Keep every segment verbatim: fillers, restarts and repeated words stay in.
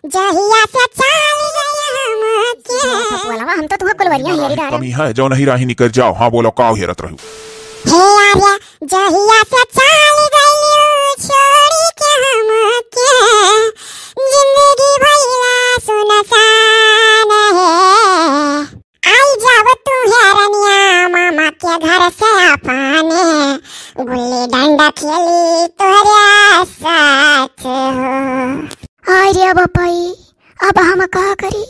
जहिया से चाल गइल हमके। बोलवा, हम तो तुहा कुलवरिया हेरी डारे। कमी है, जौनही राही निकर जाओ। हाँ, बोलो, काव हेरत रहू? हे आर्या, जहिया से चाल गइल छोड़ी के हमके, जिंदगी भइला सुनसान है। आई जाओ तू हेरनिया मामा के घर से अपने, गुल्ली डंडा खेली तोहरे साथ हो। हाय रे बपई, अब हम का करी?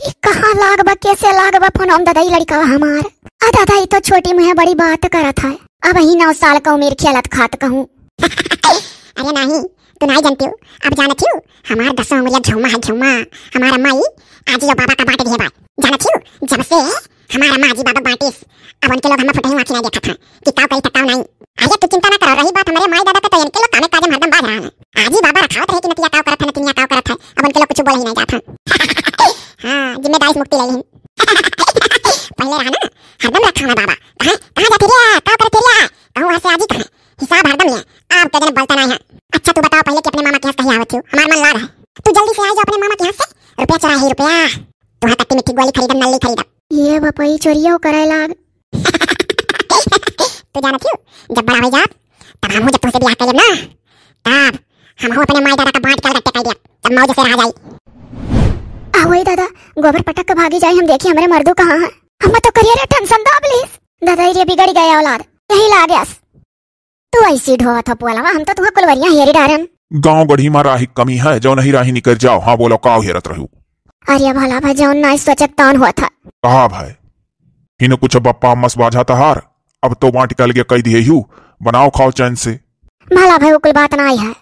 ई कहाँ लाग बा, कैसे लाग बा फोन हम दादा, ई लड़का हमार। आ दादा, ई तो छोटी मुँहे बड़ी बात करत है। अबहीं नौ साल का उमिर खेलत खात कहूँ। अरे नाही, तू नाही जानतिउ, अब जानतिउ, हमार दसों उंगलिया झुम्मा है, झुम्मा। हमार अम्मा ई आजी और बाबा का बांट दिहे बा। जानतिउ, जब से हमार अम्मा आजी बाबा बांटिस, अब उनके लोग हमें फुटही आँखी नाही देखत हैं कि काव करी त काव नाही। अरे तू चिंता ना करो, रही बात हमरे माई दादा के, तो इनके लोग कामे काजे में हरदम बाझ रहा है। आजी बाबा रखावत रहे कि नतिया काव करत है, नतिनिया काव करत है, अब उनके लोग कुछ बोल ही नाही जात हैं। हाँ, जिम्मेदारी से मुक्ति ले लेन। पहले रहा ना, हरदम रखा ना बाबा। कहाँ, कहाँ जाते रे? काव करते रे? कहूँ वहाँ से आजी कहाँ? हिसाब हरदम ले। अब तो जन बोलता नाही है। अच्छा तू बताओ पहले कि अपने मामा के यहाँ से कहीं आवत हो? हमार मन लाग है। तू जल्दी से आ जाओ अपने मामा के यहाँ से। रुपया चोराही रुपया। तुहा तत्ती मिट्ठी गोली खरीदब, नल्ली खरीदब। ये बपई चोरिया करे लाग। तू जानत हो, जब बड़ा हो जाब, तब हमहू जब तुहसे बियाह कर लेब ना, तब हमहू अपने माई दादा का बांट के अलगट्टे कर लेब, तब मौज से रहा जाई। आ वही दादा, गोबर पटक के भागी जाई, हम देखी हमरे मर्दू कहाँ है। हम तो करिए रे टेंशन दो प्लीज। दादा ये बिगड़ गया औलाद, यही लाग गया। तू ऐसी ढोवत हो पुअलवा, हम तो तुहा कुलवरिया हेरी डारन। गाँव गढ़ी मा राही कमी है, जौनही राही निकर जाओ। हाँ बोलो, काव हेरत रहू? अरे भला भाई, जौन नाई सोचक तौन होत है। कहा भाई, हिन कुछ बप्पा अम्मस बाझा तहार, अब तो बांट के अलगे कई दिए हू, बनाओ खाओ चैन से। भला भाई, वो कुल बात नाई है।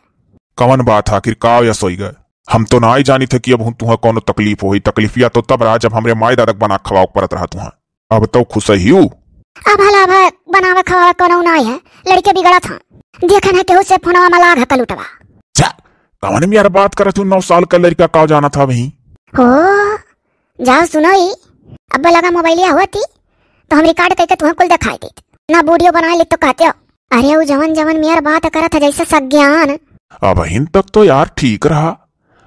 कवन बात है आखिर, काव या सोई गए? हम तो नाई जानी थे कि अब हूँ तुहा कौनो तकलीफ होई। तकलीफिया तो तब रहा जब हमरे माई दादक बना खवाओ परत रहा तुहा। अब तो खुश ही हूँ। अब भला भाई, बनावे खवावे कौनो नाई है, लड़के बिगड़त हैं। देखे ना केहू से फोनवा में लाग है कलुटवा। जा, कवन में यार बात करत हूँ, नौ साल का लड़का काव जानत है वही। हो, जाओ सुनो ई, अब लगा मोबाइलिया होती, तो हम रिकॉर्ड करके तुहा कुल दिखाई देत। ना वीडियो बनाए ले तो कहते हो। अरे वो जवन जवन मेर बात करत है जैसे सज्ञान। अबहिन तक तो यार ठीक रहा,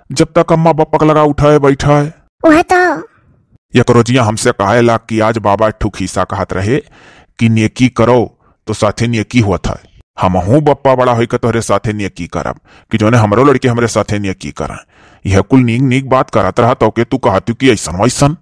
जब तक अम्मा बप्पक लगा उठाए बैठाए। वह तो। एक रोजिया हमसे कहे लाग कि आज बाबा एक ठो खिस्सा कहत रहे कि नेकी करो तो साथे नेकी होत है। हमहू बप्पा बड़ा होई के तोहरे साथे नेकी करब कि जौने हमरो लड़के हमरे साथे नेकी करन। यह कुल नीक नीक बात करत रहा तो के तू कहत हूँ कि ऐसन वैसन।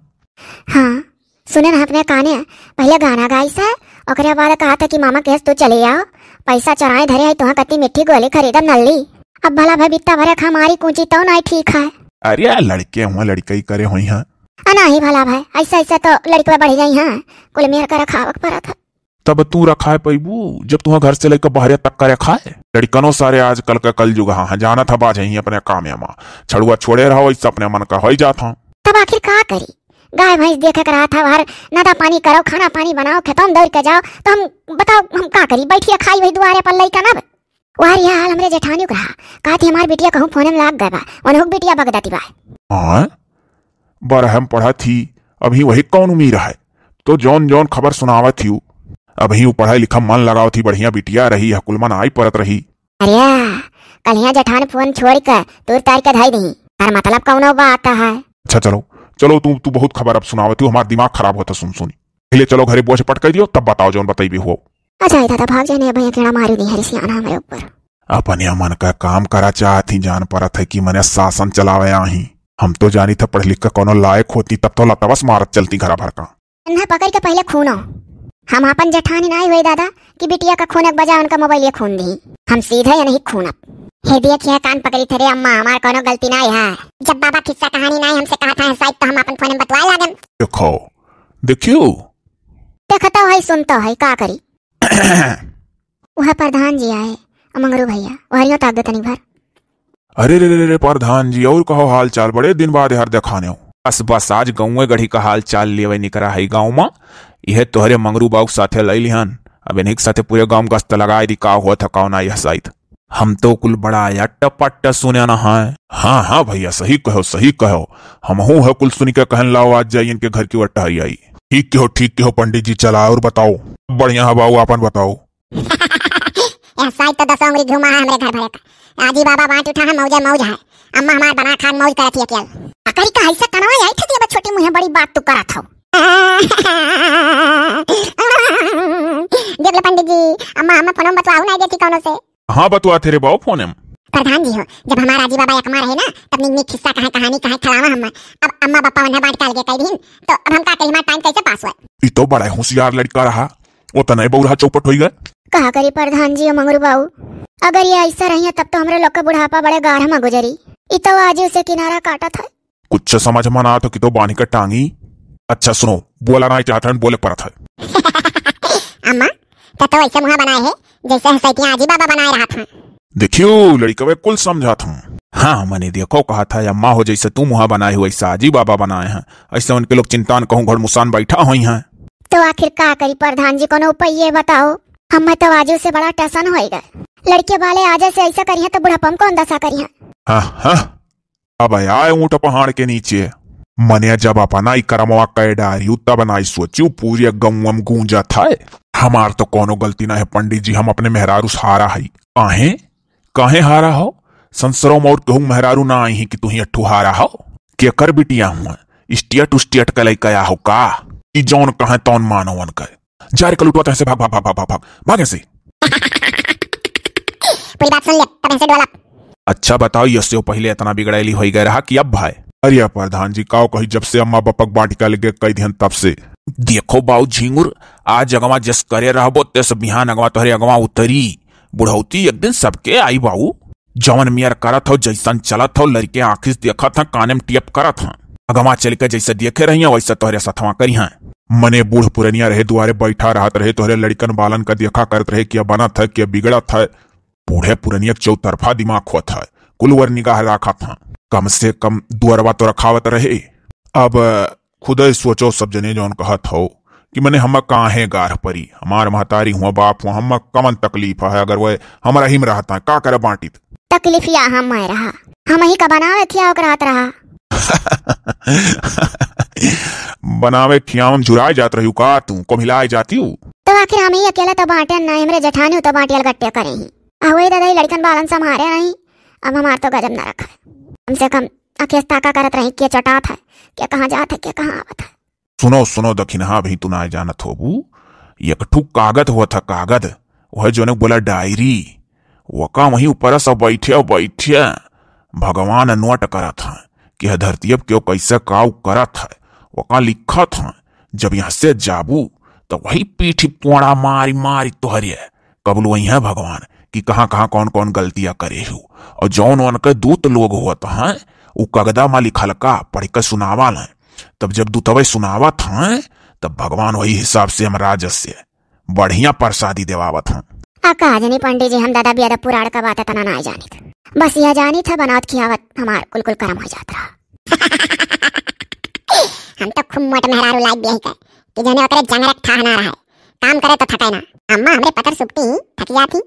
हाँ, सुने ना अपने काने, पहले गाना गाइस है, ओकरे बाद कहा था कि मामा केस तू चले आओ, पैसा चोराए धरे है, तुहा कत्ती मिट्ठी गोली खरीदब नल्ली। अब भला भाई बित्ता भरे खा मारी कूची तो नाई ठीक है। अरे लड़के हुआ लड़कई करे हुई हैं। आ नाही भला भाई, ऐसा ऐसा तो लड़कवा बढ़ जाई हैं, कुल मेर का रखावक परत है। तब तू रखाए पैबू जब तुहा घर से लेकर बहरे तक करे खाए। लड़कनो सारे आजकल का कलजुग हाँ, हाँ, जानत है बाझ ही अपने कामे मा। छड़ुआ छोड़े रहो, ऐसा अपने मन का होई जात हाँ। तब आखिर का करी? गाय भैंस देखे के रहा था, हर नदा पानी करो, खाना पानी बनाओ, खेतों में दौड़ के जाओ, तो हम बताओ हम का करी? बैठिए खाई वही दुआरे पर लइका नब। वहर यह हाल हमरे जेठानी को रहा, कहा थी हमार बिटिया कहूँ फोने में लाग गए बा, उन्हों बिटिया बगदती बा। हाँ, बरहम पढ़त ही, अभी वही कौन उम्मीद है, तो जौन जौन खबर सुनावत ही, अभी वो पढ़ाई लिखा मन लगावत ही, बढ़िया बिटिया रही, हकुलमन आई परत रही। अरे, कलिया जेठान फोन छोड़ के तूर तार के धाई दही। तार मतलब कौनो बात है? अच्छा चलो, चलो तू, तू बहुत खबर अब सुनावत हो, हमार दिमाग खराब होता सुन सुनी। पहले चलो घरे बोझ पटकाई दियो, तब बताओ जौन बताई भी हो। अच्छा, दादा भाग जाने, भैया केड़ा मारी नहीं है सियाना हमरे ऊपर। अपने मन का काम करा चाहत ही, जान परत है कि मने शासन चलावे आही। हम तो जानी था पढ़ लिख के कौनो लायक होती, तब तो लतवस मारत चलती घरा भर का। इन्हें पकड़ के पहले खूनो। हम आपन जेठानी नाई हुई दादा कि बिटिया का खूने के बजाय उनका मोबाइल ये खून दी। हम सीधे ये नहीं खूनब। हे देख, ये कान पकड़ी थे रे अम्मा, हमार कोनो गलती नाई है। जब बाबा खिस्सा कहानी नाई हमसे कहा था, शायद तो हम आपन फोन में बतवाए लागन। देखो, देखियो। देखता है, सुनता है, का करी? वह प्रधान जी आए, अ मंगरू भैया, वहरियों ताक दे तनी भर। अरे रे रे रे, प्रधान जी, और कहो हाल चाल? बड़े दिन बाद यार देखाने हो। बस बस, आज गौवे गढ़ी का हाल चाल लेवे निकरा है गाँव मा। यह तोहरे मंगरू बाऊ के साथे लई लिहन। अब इन्हीं के साथे पूरे गाँव गश्त लगाए दी, का हुआ था, का ना यह साइत। हम तो कुल बड़ा अट्ट पट्ट सुने न है। हाँ हाँ भैया, सही कहो, सही कहो। हमहू है कुल सुन के कहन लाओ, आज जाई इनके घर की ओर टहरी आई। ठीक के हो, ठीक के हो पंडित जी, चला और बताओ। बढ़िया है बाऊ, आपन बताओ। यह साइत तो दसों उंगली घुमा है हमरे घर भरे का। आजी बाबा बांट उठा है, मौजे मौज है। अम्मा हमार बना खान मौज करत ही अकेल। अकरी का ऐसा कनवा आई थे, अब छोटी मुँहे बड़ी बात तू करत हो। देख ले पंडित जी, अम्मा हमें फोन में बतवाऊ नहीं देती कौनो से। हाँ, बतवा थे रे बाऊ फोन में। प्रधान जी हो, जब हमार आजी बाबा एकमा रहे ना, तब निक निक खिस्सा कहे, कहानी कहे, खिलावा हम। अब अम्मा बापा उन्हें बांट के अलगे कह दीन, तो अब हम का करी, हमार टाइम कैसे पास हुआ? ई तो बड़ा होशियार लड़का रहा, वो तो नहीं बौरा चौपट होई गए। का करी प्रधान जी और मंगरू बाऊ, अगर ये ऐसा रही है, तब तो हमरे लोग का बुढ़ापा बड़े गाढ़ में गुजरी। ई तो आज उसे किनारा काटत है। कुछ समझ में ना आत हो कि तो बांध के टांगी। अच्छा सुनो, बोला ना चाहत हन, बोले परत है। अम्मा, तो, तो ऐसे मुँह बनाए है, जैसे हसैतिया आजी बाबा बनाए रहत हैं। देखियो, लड़कवे कुल समझत हूँ। हाँ, मने देखो, कहा था अम्मा हो, जैसे तू मुँह बनाए हो, वैसा आजी बाबा बनाए हैं। ऐसे उनके लोग चिंता न कहूँ, घड़मुसान बैठा होई हैं। तो आखिर का करी प्रधान जी, कोनो उपाय ये बताओ। हम तो आजू से बड़ा टसन होई गए। लड़के वाले आज से ऐसा करिए तो बुढ़ापा में कौन दशा करिए? हाँ, हाँ, अब आए ऊँट पहाड़ के नीचे। मने जब अपना ही करमवा कह डारी, तब ना ही सोचू, पूरे गौवम गूंजत है। हमार तो कोनो गलती ना है पंडित जी, हम अपने मेहरारू से हारा है। काहे? काहे हारा हो? संसरो में और केहू मेहरारू ना आई है कि तू ही अट्ठू हारा हो? केकर बिटिया हुआ? स्टेट उस्टेट का लइका आहो का? कि जौन कहे तौन मानो उनके। जा रे कलुटवा, तैसे भाग, भाग, भाग, भाग, भाग, भाग, भाग ऐसे। पूरी बात सुन ले, तब ऐसे डोला। अच्छा बताओ, यसे पहले इतना बिगड़ैली होई गए रहा कि अब भाई? अरे प्रधान जी, काव कही, जब से अम्मा बापक बांट के अलगे कई दिहन तब से। देखो बाऊ झिंगुर, आज अगवा जस करे रहबो, तेस बिहान अगवा तोहरे अगवा उतरी। बुढ़ौती एक दिन सबके आई बाऊ। जवन मियर करत हो, जैसन चलत हो, लड़के आँखी से देखत हैं, काने में टियप करत हैं। अगवा चल के जैसे देखे रहिया, वैसे तोहरे सथवा करी हैं। मने बूढ़ पुरनिया रहे, दुआरे बैठा रहत रहे, तोहरे लड़कन बालन का देखा करत रहे, क्या बनत है, क्या बिगड़त है। बूढ़े पुरनिया के चौतरफा दिमाग होत है, कुल वर निगाह राखत हैं। कम से कम दुअरवा तो रखावत रहे। अब खुदे सोचो सब जने जौन कहत हो कि मने हम काहे गारह परी, हमार महतारी हुआ, बाप हुआ, हम कमन तकलीफ है, अगर वह हमरा ही में रहता है, का करे बांटित? तकलीफ या हम में रहा, हम ही का बनावे खियावे के रहत रहा। बनावे खियावन झुराए जात रही का तू, कोम्हिलाए जाती हूँ? तो आखिर हम ही अकेले तो बांटे नहीं, हमरे जेठानी तो बांटियल गट्टे करे ही। आ वही दादा, ई लड़कन बालन संभारे नहीं, अब हमार तो गजब न रखा। कम से कम अखेस ताका करत रही, के चटात है, के कहाँ जात है, के कहाँ आवत है। सुनो, सुनो दखिनहा, अभी तू ना जानत होबू, एक ठू कागद होत है, कागद, वह जोने बोला डायरी, वका वहीं ऊपर सब बैठे बैठे भगवान नोट करत हैं कि यह धरती अब क्यों कैसे काऊ करत है, वका लिखत हैं। जब यहाँ से जाबू तो वही पीठी पोड़ा मारी मारी तोहरे कबलवइहें भगवान कि कहाँ कहाँ कौन कौन गलतियाँ करे हो। और जौन उनके दूत लोग होत हैं, उ कगदा मा लिखलका पढ़ के सुनावा लें। तब जब दूतवे सुनावत हैं, तब भगवान वही हिसाब से हम राजस से बढ़िया प्रसादी देवावत हैं। आ का जनी पंडित जी, हम दादा बियादा पुराण का बात इतना ना जानित, बस यह जानित है बनावत खियावत हमार कुल कुल करम हो जात रहा। हम तो खूब मोट मेहरारू लाग गए हैं कि जने ओकरे जंगरक ठाह ना रहे, काम करे तो थके ना। अम्मा हमरे पतर सुखती ही थक जाती।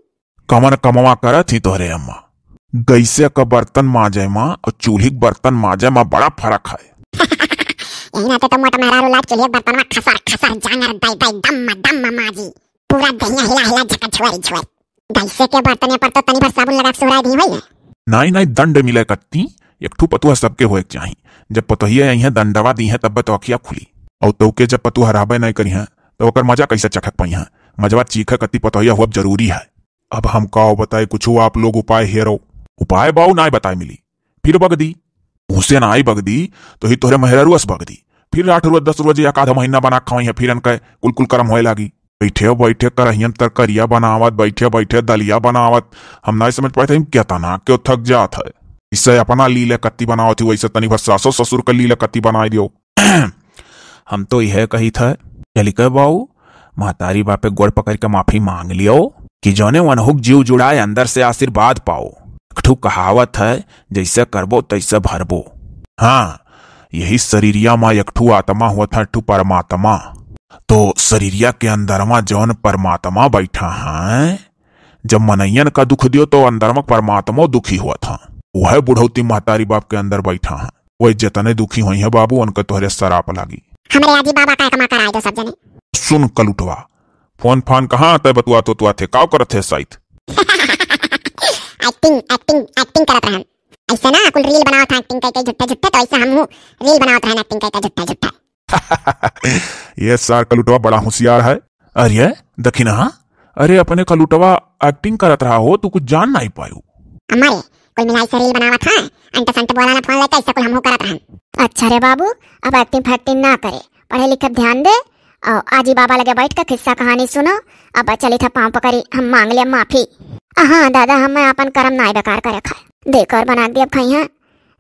कमन कमवा करत ही तोहरे अम्मा? गैसे का बर्तन माजे मा और चूल्ही के बर्तन माजे मा बड़ा फर्क है। यही नाते तो मोट मेहरारू लाग चूल्ही के बर्तन मा खसर खसर जांगर दई दई दम दम माजी, पूरा दहिया हिला हिला झका झुआरी झुआरी। गैसे के बर्तन पर तो तनी भर साबुन लगा के सुहराई दी होई है। नाई नाई, दंड मिले कत्ती, एक ठू पतुआ सबके होए के चाही। जब पतोहिया आई है दंडवा दी है तब तो अखिया खुली। और तो के जब पतुआ रहबे नहीं करी है तो ओकर मजा कैसे चखक पाई है? मजवा चीखे कत्ती पतोहिया हुआ जरूरी है। अब हम का बताए, कुछ आप लोग उपाय हेरो। उपाय बाऊ नाय बताए मिली, फिर बगदी। उसे ना आई बगदी, तो ही तोहरे मेहररुआ से बगदी। फिर आठ रोज, दस रोज, एक आधा महीना बना खवाई है, फिर इनका कुल कुल करम होए लागी। बैठे बैठे करहियन तरकरिया बनावत, बैठे बैठे दलिया बनावत, हम नाय समझ पाए थे, हम केतना क्यों थक जात है। इससे अपना लीले कत्ती बनावत ही, वैसे तनी भर सासो ससुर का लीले कत्ती बनाई दियो। हम तो यह कही था, चलिके बाऊ, महतारी बापे गोड़ पकड़ के माफी मांग लियो कि जौने वनहुक जीव जुड़ाए अंदर से आशीर्वाद पाओ। एक ठू कहावत है, जैसे करबो तैसे भरबो। हाँ, यही शरीरिया मा एक ठू आत्मा होत है, एक ठू परमात्मा। तो शरीरिया के अंदर मा जौन परमात्मा बैठा है, जब मनैयन का दुख दियो तो अंदर मा परमात्मा दुखी होत है। वह बुढ़ौती महतारी बाप के अंदर बैठा है, वह जितने दुखी होई है बाबू, उनके तोहरे सराप लागी। हमरे आजी बाबा का एकमा कराए दो सब जने। सुन कलुटवा, फोन फान कहाँ आते बतुआ तो तुआ थे, काव करत है साइत? एक्टिंग, एक्टिंग, एक्टिंग करत रहन। ऐसे ना कुल reel बनावत हैं acting कइके झुट्ठे झुट्ठे, तो ऐसे हमहू reel बनावत रहन acting कइके झुट्ठे झुट्ठे। ये सार कलुटवा बड़ा होशियार है। अरे दखिनहा, अरे अपने कलुटवा acting करत रहा हो, तू कुछ जान नाहीं पायू। अम्मा रे, कुल मिलाई से reel बनावत हैं, अंट संट बोला ना फोन लेके, ऐसा कुल हमहू करत रहन। अच्छा रे बाबू, अब acting फैक्टिंग ना करे, पढ़े लिखे ध्यान दे, और आजी बाबा लगे बैठ के किस्सा कहानी सुनो। अब चली था पाँव पकड़ी, हम मांग लिया माफी। हाँ दादा, हम अपन करम नाहीं बेकार करे खाए, देखो और बना दिया अब खइहाँ।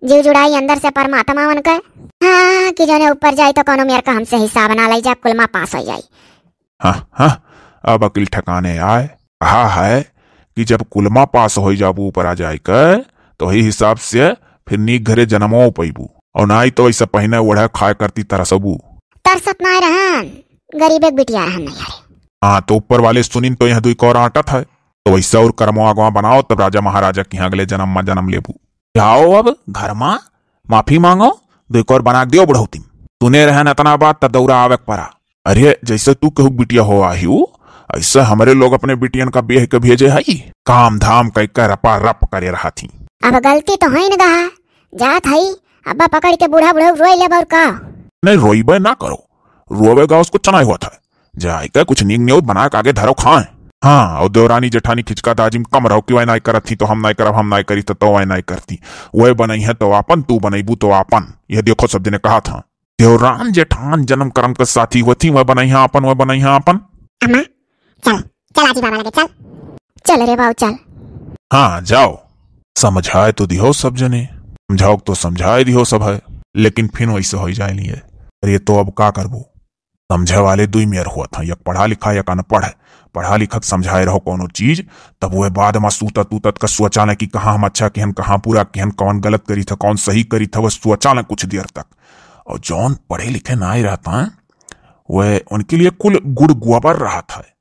जीव जुड़ाई अंदर से परमात्मा उनके। हाँ, कि जौने ऊपर जाई तो कौनो मेर का हमसे हिसाब ना लई जा, कुलमा पास हो जाई। हाँ, हाँ, अब अकिल ठिकाने आए। कहा है कि जब कुलमा पास हो जाबू ऊपर आ जाए के, तो ही हिसाब से फिर नीक घरे जन्मो पैबू, और नाई तो ऐसा पहिने ओढ़े खाए करती तरसबू। तरसत नाय रहन, गरीब एक बिटिया रहन नहीं हरे। हाँ, तो ऊपर वाले सुनिन तो यह दुई कौर आटत है, तो वैसा और करमो आगवा बनाओ, तब राजा महाराजा के यहाँ अगले जन्म में जन्म लेबू। जाओ अब घर मा, माफी मांगो, दुई कौर बना दियो बुढ़ौती में। सुने रहन इतना बात त दौरा आवे के परा। अरे जैसे तू केहू बिटिया हो आहिउ, ऐसे हमरे लोग अपने बिटियन का बेह के भेजे हई, काम धाम कई के रपा रप करे रहत ही। अब गलती तो है न गहा, जात हई, अब्बा पकड़ के बूढ़ा बूढ़ा रोई लेब और का? नहीं रोइबे ना करो, रोवे गाँव से कुछ नहीं होता है। जाए के कुछ नीक न्योत बना के आगे धरो खाए। हाँ, और देवरानी जेठानी खिचका दाजिम कम रहो कि वह नाई करत थी तो हम नाई करब, हम नाई करी तो, तो वह नाई करती। वह बनई है तो आपन, तू बनईबू तो आपन। यह देखो सब जने कहा था, देवरान जेठान जन्म कर्म के साथी होती, वह बनई है आपन, वह बनई है आपन। अम्मा, चल, चल आजी बाबा लगे, चल। चल रे बाऊ, चल। हाँ, जाओ। समझाए तो दिहो सब जने, समझाओ तो समझाए दिहो सब है, लेकिन फिर वैसे हो जाए लिए। अरे तो अब का करबो? समझे वाले दुई मेर हुआ था, एक पढ़ा लिखा, एक अनपढ़। पढ़ा लिखा के समझाए रहो कोनो चीज, तब वह बाद में सूतत उतत का सोचा न कि कहाँ हम अच्छा किहन, कहाँ बुरा किहन, कौन गलत करी था, कौन सही करी था, वह सोचा न कुछ देर तक। और जौन पढ़े लिखे ना ही रहता है, वह उनके लिए कुल गुड़ गोबर रहत है।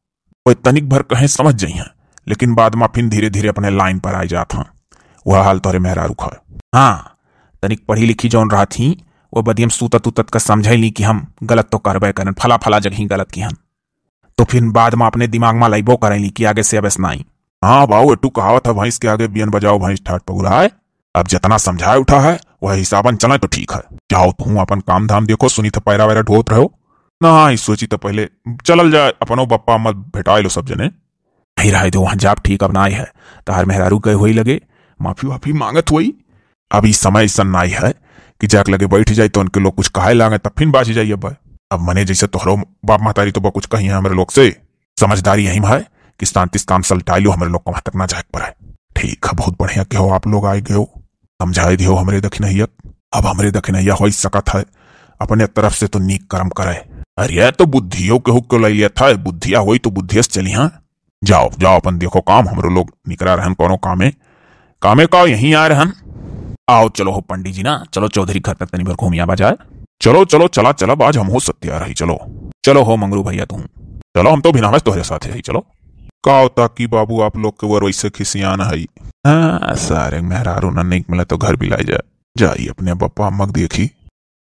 वह तनिक भर कहे समझ जइहैं, लेकिन बाद में फिर धीरे धीरे अपने लाइन पर आ जात हैं। वह हाल तोहरे मेहरारू का है। हाँ, तनिक पढ़ी लिखी जौन रहत ही, वह बदियम सूतत उतत का समझे ली कि हम गलत तो करबे करन, फला फला जगह गलत किहन। तो फिर बाद में अपने दिमाग में लइबो करें ली कि आगे से अब ऐसा नहीं। हाँ बाऊ, एटू कहावत है, भैंस के आगे बियन बजाओ, भैंस ठाट पगुराए। अब जितना समझाए उठा है, वह हिसाबन चले तो ठीक है। जाओ तुहूँ अपन काम धाम देखो, सुनी तो पैरा वैरा ढोत रहो। ना, ई सोची तो पहले चलल जाए, अपनो बप्पा अम्मा भेटाए लो सब जने। नहीं रहे दो, वहाँ जाप ठीक अब ना आई है। तहार मेहरारू गए हुई लगे, माफी वाफी मांगत हुई। अब ई समय ऐसा ना आई है कि जाके लगे बैठ जाए तो उनके लोग कुछ कहे लागे, तब फिर बाजी जाइए अब। अब मने जैसे तोहरो बाप महतारी तो बा कुछ कही है हमरे लोग से। समझदारी यही में है कि शांति से काम सलटाई लो, हमरे लोग को वहां तक ना जाए के पड़े। ठीक है, बहुत बढ़िया कि हो आप लोग आए गए हो, समझाए दियो हमरे दखिनैया। अब हमरे दखिनैया हो सकत है, अपने तरफ से तो नीक कर्म करे। अरे तो बुद्धियों के हुक को ले लिया था, बुद्धिया होई तो बुद्धिया से चली। हाँ, जाओ जाओ, अपन देखो काम, हमरो लोग निकरा रहन कोनो कामे। कामे का यहीं आ रहन। आओ चलो हो पंडित जी ना, चलो चौधरी घर तक तनी भर घूमिया बा जाए। चलो चलो, चला चला, आज हम हो सत्या रही। चलो चलो हो मंगरू भैया, तू चलो, हम तो बिना तोहरे साथ ही चलो। का होता कि बाबू आप लोग के वर वैसे खिसियान है। हाँ, सारे मेहरारू न नीक मिले तो घर बिलाई जाए। जाई अपने बप्पा अम्मा के देखी।